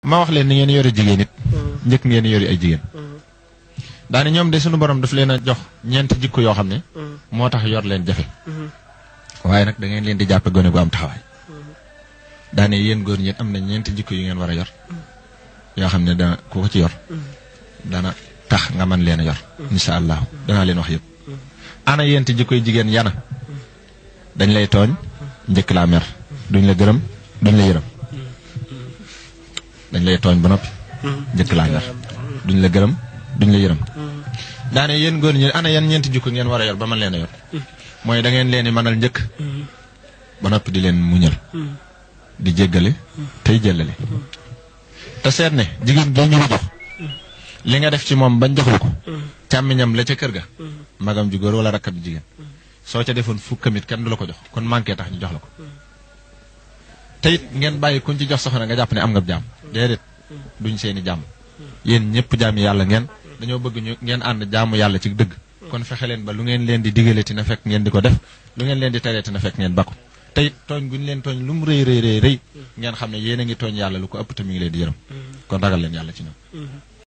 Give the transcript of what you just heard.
ma wax leen ni ngeen yore jigéen it njëkk ngeen yori ay jigéen daane ñoom de suñu borom daf leen a jox ñeenti jikko yoo xam ne moo tax yor leen jafe waaye nag da ngeen leen di jàppe gone gu am taxawaay daane yéen góor ñi am na ñeenti jikko yu ngeen war a yor yoo xam ne dana ku ko ci yor dana tax nga mën leen a yor insha allah danaa leen wax yëpp ana yéenti jikkoy jigéen yana dañ lay tooñ njëkk laa mer duñ la gërëm duñ la yërëm dañ lay tooñ ba noppi njëkk laa mer duñ la gërëm duñ la yërëm daane yéen góor ñi ana yan ñeenti jikko ngeen war a yor ba mën leen a yor mooy da ngeen leen di mënal njëkk ba noppi di leen muñal di jéggale tey jëllale te seet ne jigéen boo ñu jox li nga def ci moom bañ jox la ko càmmiñam la ca kër ga magam ju góor wala rakkam jigéen soo ca defoon fukkamit kenn du la ko jox kon manqué tax ñu jox la ko te it ngeen bàyyi kuñ ci jox soxna nga jàpp ne am nga jàmm déedéet duñ seeni jàmm yéen ñëpp jàmm yàlla ngeen dañoo bëgg ñu ngeen ànd jaamu yàlla ci dëgg kon fexe leen ba lu ngeen leen di digaleti na fekk ngeen di ko def lu ngeen leen di tereeti na fekk ngeen bakku te it tooñ guñ leen tooñ lu mu rëy ngeen xam ne yéen a ngi tooñ yàlla lu ko ëpp te mi ngi leen di yërëm kon ragal leen yàlla ci ñoom